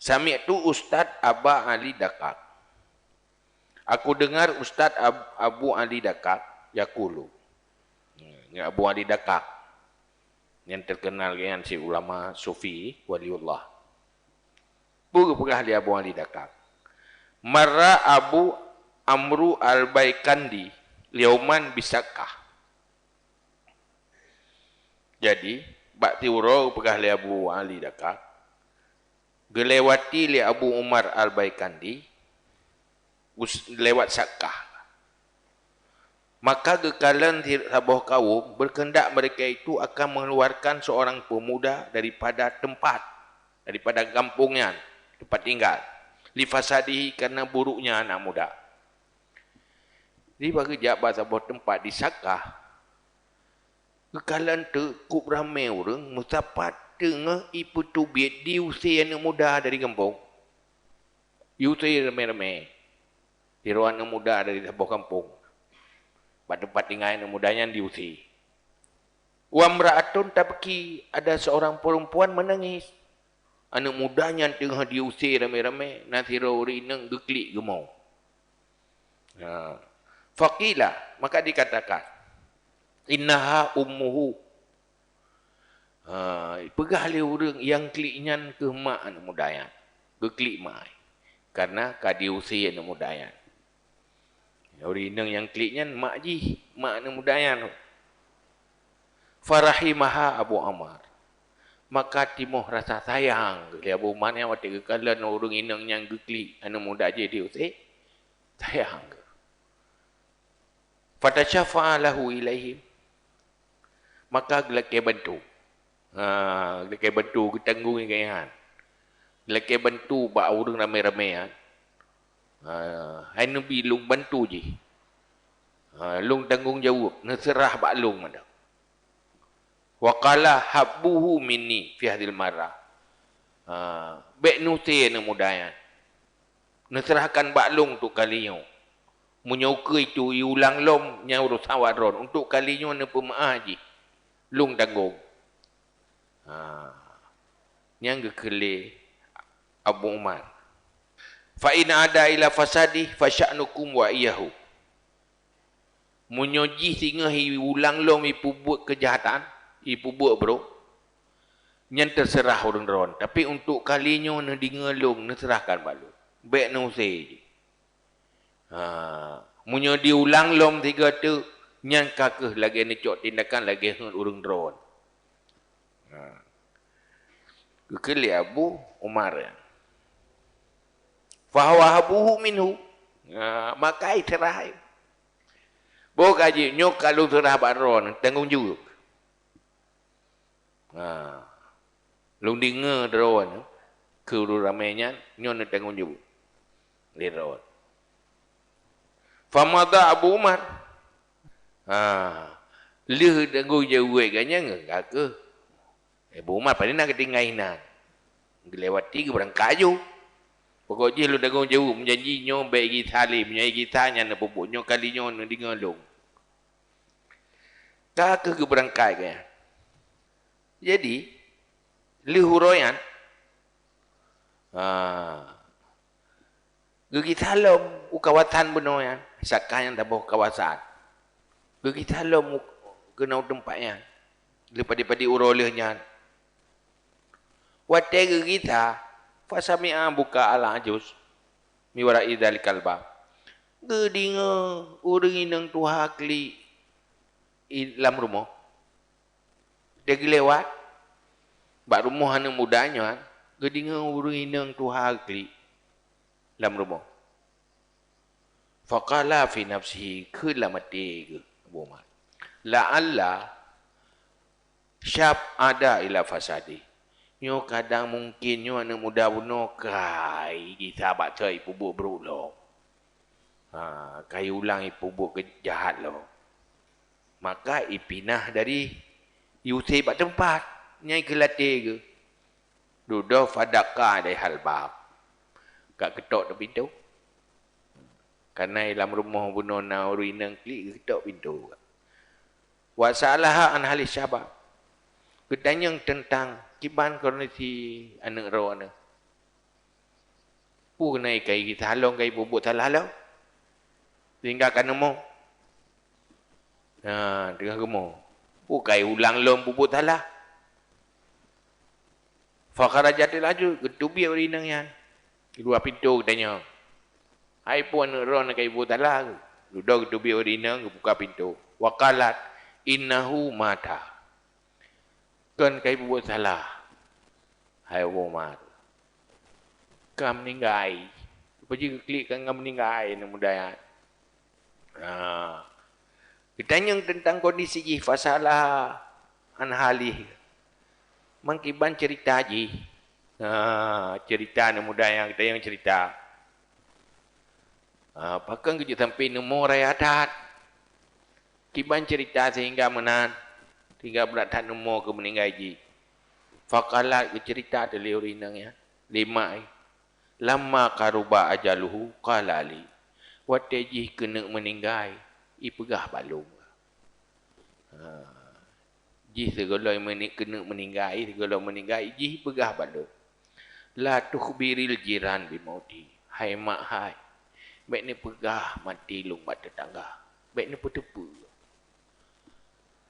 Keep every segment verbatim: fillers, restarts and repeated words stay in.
Sami'tu Ustadz Aba Ali Dakak. Aku dengar Ustadz Ab-, Abu Ali Dakak yaqulu. Ingat Abu Ali Dakak. Nyang terkenal nyan si ulama sufi waliullah. Peugah lé Abu Ali Dakak. Marra Abu Amru Al-Baikandi yauman bisakkah. Jadi, bak siuroe peugah lé Abu Ali Dakak, geulewati lé Abu Umar Al-Baikandi us-, lewat Sakkah. Maka geukalon si-, saboh kawöm, berkehendak mereka itu akan mengeluarkan seorang pemuda daripada tempat, daripada gampông nyan, tempat tinggal. Li fasadihi, karena buruknya anak muda. Di bak geujak bak saboh teumpat di Sakkah, geukalon teuk kub ramé ureuëng meusapat teungoh ipeuteubiet diusé aneuëk muda dari gampông. Diusé ramé-ramé sidroe aneuëk muda dari saboh gampông. Bak teumpat tinggai aneuëk muda nyan diusé. Wamra'atun tabki, ada seorang perempuan menangis. Aneuëk muda nyan teungoh diusé ramé-ramé, na sidroe ureuëng inong geuklik geumoe. Ha. Faqila, maka dikatakan, "Innaha ummuhu." Ha, peugah lé ureuëng nyang klik nyan keuh mak aneuëk muda nyan. Geuklik mak, karena ka diusé aneuëk muda nyan. Ureuëng inong nyang klik nyan mak jih, mak aneuëk muda nyan. Farahimaha Abu Amar. Maka timoh rasa sayang lé Abu Umar nyan watée geukalon ureuëng inong nyang geuklik aneuëk muda jih diusé, sayang geuh. Fatasyafa'a lahu ilaihim. Maka geulakée bantu. Ha, geulakée bantu, geutanggong nyan. Geulakée bantu bak ureuëng ramé-ramé nyan. Ha, hai neubi lôn bantu jih. Ha, lôn tanggong jaweueb, neuseurah bak lôn mantong. Wa qala habbuhu minni fi hadhil marrah. Ha, bék neuusé aneuëk muda nyan. Neuseurahkan bak lôn untuk kali nyoe. Meunyoe keu itu iulang lom, nyan urosan awak droen. Untuk kali nyoe neupeumeuáh jih. Lôn tanggong. Ha. Nyang geukheun lé Abu Umar. Fa in ada ila fasadi fa sya'nukum wa iyyahu. Meunyoe jih singoh iulang lom ipeubuet keujahatan, ipeubuet brok, nyan teuseurah ureuëng droen. Tapi untuk kali nyoe neudeungoe lôn, neuseurahkan bak lôn. Bék neuusé jih. Ha, meunyoe diulang lom sigoe teuk, nyan ka kheueh lagée neucok tindakan lagée heuet ureuëng droen. Ha. Geukheun lé Abu Umar nyan. Fahuwa habuhu minhu. Ha, maka iseurah. Boh ka jih, nyoe ka lôn seurah bak droen, tanggong jaweueb. Ha. Lôn deungoe droen keu ureuëng ramé nyan, nyoe neutanggong jaweueb lé droen. Famada Abu Umar. Ha. Lheueh tanggong jaweueb gobnyan, ka kheueh. Abu Umar paléng na geutinggai inan. Geulewati geubeurangkat aju. Pokok jih lôn tanggong jaweueb, meujanji nyoe bék gisa lé, meunyoe gisa nyan neupeubuet, nyoe kali nyoe neudeungoe lôn. Ka kheueh geubeurangkat gobnyan. Jadi, lheueh uroe nyan, ha, geugisa lom u kawasan bunoe nyan, Sakkah nyan saboh kawasan. Geugisa lom u, keunoe teumpat nyan. Lheueh padub-padub uroe lheueh nyan. Watée geugisa, fasami'a buka al-ajuz min wara'i dzalikal bab. Geudeungoe ureuëng inong tuha klik i lam rumoh. Watée geulewat bak rumoh aneuëk muda nyan, geudeungoe ureuëng inong tuha klik lam rumoh. Faqala fi nafsihi, kheun lam até geuh Abu Umar, "La'alla syab ada ila fasadi." Nyoe kadang mungken nyoe aneuëk muda bunoe ka igisa bak soe ipeubuet brok lom. Ha, ka iulang ipeubuet keujahat lom. Maka ipinah dari iusé bak teumpat nyang ikheun lam até geuh. Dudoe fadakka alaihal bab. Ka geukeutôk teuk pintoe. Kareuna lam rumoh bunoe na ureuëng inong klik, geukeutôk pintoe. Wa sa'alaha an hali syabab. Geutanyong teuntang kiban kondisi aneuëk droeneuh. Peue na ikai geusalong kai peubuet salah lom, sehingga ka neumoe. Ha, teungoh geumoe. Peue kai ulang lom peubuet salah. Fakharajat laju, geuteubiet ureuëng inong nyan. Di luwa pintoe geutanyoe. Hai peue aneuëk droeneuh kai peubuet salah. Dudoe geuteubiet ureuëng inong geubuka pintoe. Waqalat, "Innahu mata." Kon kai peubuet salah. Hai Umar. Ka meuninggai. Rupa jih geuklik kan ka meuninggai aneuëk muda nyan. Ha. Geutanyong teuntang kondisi jih, fasala an halih. Meukiban cerita jih. Ha, cerita aneuëk muda nyan geutanyong cerita. Ha, pakon geujak sampai neumoe raya that. Kiban cerita sehingga meunan, sehingga brat that neumoe keu meuninggai jih. Faqalat, geucerita teuh lé ureuëng inong nyan, lé mak jih. Lamma qaruba ajaluhu qala li. Watée jih keuneuk meuninggai, ipeugah bak lôn. Ha. Jih sigohlom meuni-, keuneuk meuninggai, sigohlom meuninggai, jih peugah bak lôn, "La tukhbiril jiran bimauti." Hai mak hai, bék neupeugah maté lôn bak teutangga. Bék neupeuteupeue.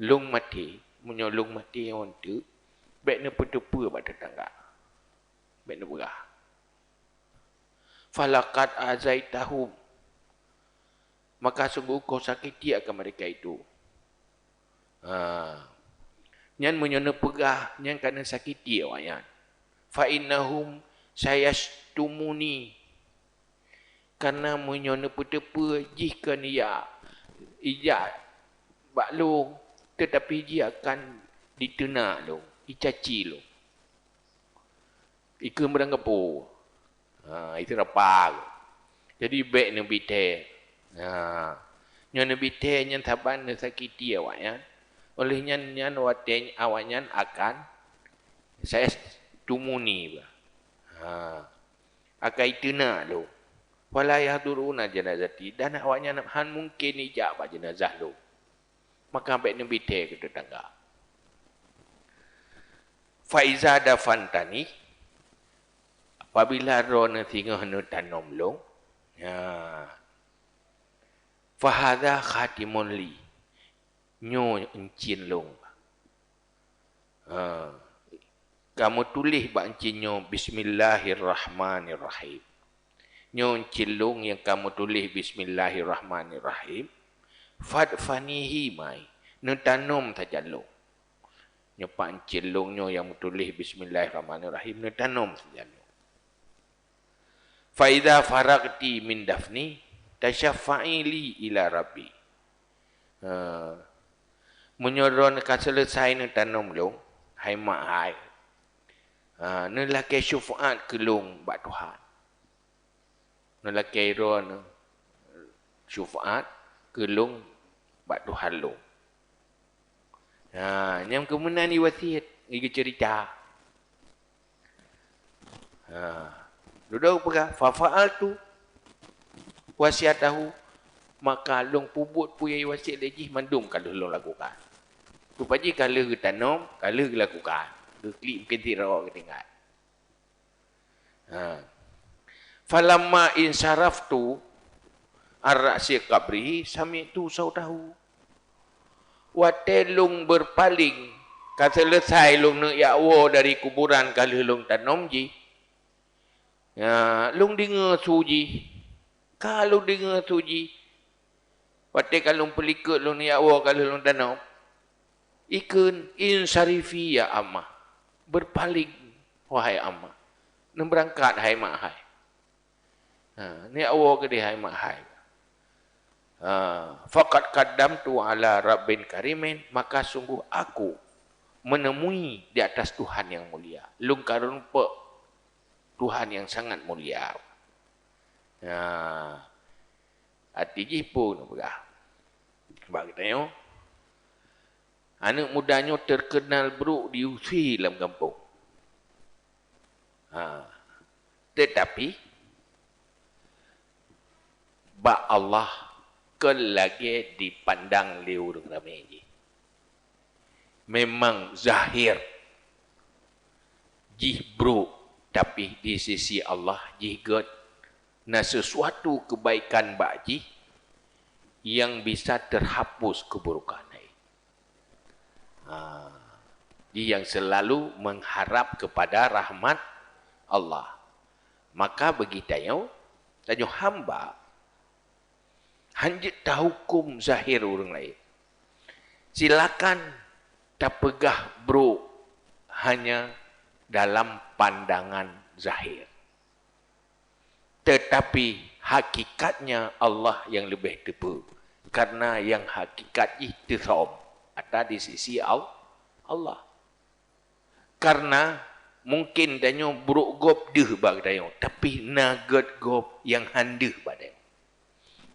Lôn maté, meunyoe lôn maté ngon teuk, bék neupeuteupeue bak teutangga. Bék neupeugah. "Falaqad azaitahum." Maka sungguh kau sakiti akan mereka itu. Ha. Nyan meunyoe neupeugah, nyan ka neusakiti awaknyan. "Fa innahum sayashtumuni." Karena meunyoe neupeuteupeue jih kon ijak, ijak bak lôn, teutapi jih akan diteunak lôn, icaci lôn. Ikeu meurangkapeue. Ha, itu rapa. Jadi bék neubi thée. Ha. Nyoe neubi thée nyan saban neusakiti awaknyan. Oleh nyan, nyan watée awaknyan akan sayashtumuni. Ha. Akan iteunak lôn. Wala yahduruna janazati, dan awaknyan han mungken ijak bak jeunazah lôn. Maka bék neubi thée keu teutangga. "Fa iza dafantani," apabila droeneuh singoh neutanom lôn, ya, "fa hadza khatimun li," nyoe euncien lôn. Ha, ka meutuléh bak euncien nyoe, "Bismillahirrahmanirrahim." Nyoe euncien lôn nyang ka meutuléh, "Bismillahirrahmanirrahim." "Fadfanihi ma'i," neutanom sajan lôn. Nyoe pat euncien lôn nyoe nyang meutuléh, "Bismillahirrahmanirrahim," neutanom sajan lôn. "Fa idza faraghti min dafni, tasyaffa'i li ila Rabbi." Ha. Meunyoe droeneuh ka seuleusai neutanom lôn, hai mak hai, ha, neulakée syufeu'at keu lôn bak Tuhan. Neulakée droeneuh syufeu'at keu lôn bak Tuhan lôn. Ha, nyang keu meunan iwasiet, igeuceurita. Ha. Dudoe peugah, "Fa fa'altu wasiyatahu," maka lôn peubuet peue nyang iwasiet lé jih mandum ka lheueh lôn lakukan. Rupa jih ka lheueh geutanom, ka lheueh geulakukan. Geuklik mungken sidroe geutinggai. Ha. "Falamma insaraftu ar ra'si qabrihi sami'tu sautahu." Watée lôn beurpaléng, ka seuleusai lôn neuk jak woe dari kuburan ka lheueh lôn tanom jih, ya, lôn deungoe su jih. Ka lôn deungoe su jih. Watée ka lôn peulikot lôn neuk jak woe ka lheueh lôn tanom, ikheun, "Insarifi ya amah." Beurpaléng, wahai amah. Neubeurangkat, hai mak hai. Ha, neujak woe keudeh, hai mak hai. Ha, "Faqad qaddamtu ala Rabbin karimin," maka sungguh aku menemui di atas Tuhan yang mulia. Lôn ka rumpok Tuhan yang sangat mulia. Ha, arti jih peue neupeugah? Bak geutanyoe, aneuëk muda nyoe terkenal brok diusé lam gampông. Ha. Tetapi, bak Allah kon lagée dipandang lé ureuëng ramé jih. Memang zahir jih brok, tapi di sisi Allah jih gét. na sesuatu kebaikan bak jih yang bisa terhapus keburukan hai. Ha, jih yang selalu mengharap kepada rahmat Allah. Maka bagi tanyoe, tanyoe hamba, hanjeuet tahukum zahir ureuëng laén. Silakan tapeugah brok hanya dalam pandangan zahir. Tetapi hakikatnya Allah yang lebih teupeu, karena yang hakikat jih teusom ata di sisi Al-, Allah. Karena mungkin tanyoe brok gob deuh bak tanyoe, tapi na gét gob nyang han deuh bak tanyoe.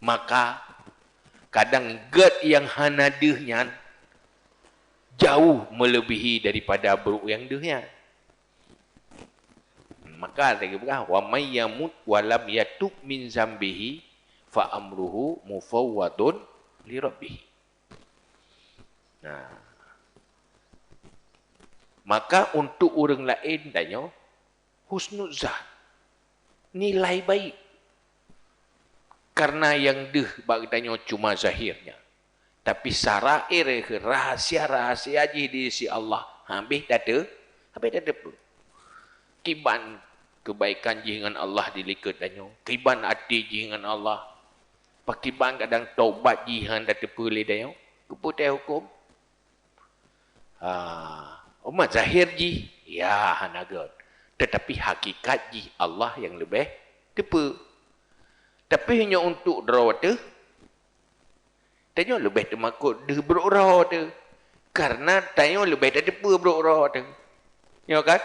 Maka kadang gét nyang hana deuh nyan jauh melebihi daripada brok nyang deuh nyan. Maka lagée peugah, "Wa may yamut wa lam yatub min zambihi fa amruhu mufawwadun li rabbih." Nah. Maka untuk ureuëng laén tanyoe husnuzan, nilai baik. Karena nyang deuh bak tanyoe cuma zahirnya. Tapi sarair, rahasia-rahasia jih di sisi Allah, habéh tateu-, habéh tateupeue. Kiban kebaikan jih ngon Allah di likot tanyoe, kiban até jih ngon Allah. Pakiban kadang taubat jih hana tateupeue lé tanyoe, keupeue tahukum? Ha, umat zahir jih, ya, hana gét. Tetapi hakikat jih Allah yang leubeh teupeue. Tapi nyoe untuk droe teuh, tanyoe leubeh teumakot deuh brok droe teuh. Karena tanyoe leubeh tateupeue brok droe teuh. Nyoe kan?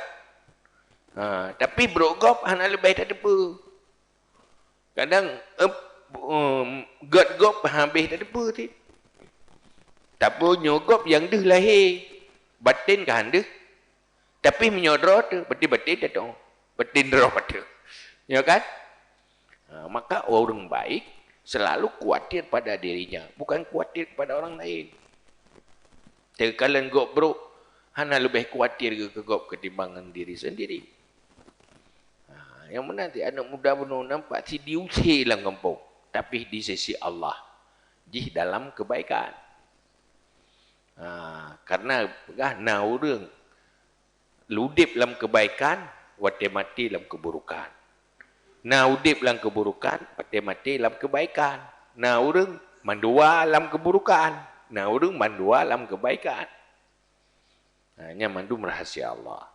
Ha, tapi brok gob hana leubeh tateupeue. Kadang, eh, em, gét gob habéh tateupeue cit. Tapi nyoe gob nyang deuh lahé, baten ka han deuh. Tapi meunyoe droe teuh, berarti baten tateupeue. Baten droe teuh. Ya kan? Ha, maka orang baik selalu khawatir pada dirinya, bukan khawatir kepada orang lain. Teukalon gob brok, hana leubeh khawatir keu gob ketimbang diri sendiri. Ha, nyang meunan cit aneuk muda bunoe nampak cit diusé lam gampông, tapi di sisi Allah jih dalam kebaikan. Ha, karena peugah na ureuëng udeb lam kebaikan, watée maté lam keburukan. Na udeb lam keburukan, watée maté lam kebaikan. Na ureuëng mandua lam keburukan, na ureuëng mandua lam kebaikan. Ha, nyan mandum rahasia Allah.